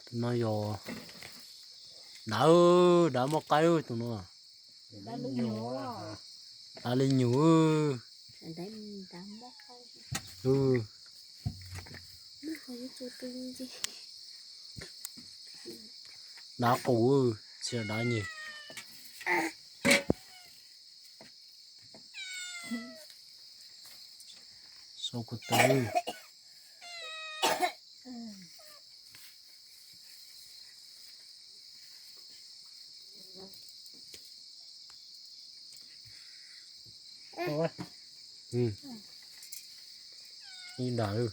Tus no yog dav, dav muaj qaib tus no. Dav li nyuj. Dav qus, tsis yog dav nyeg. Sau ko taw. Ib daim.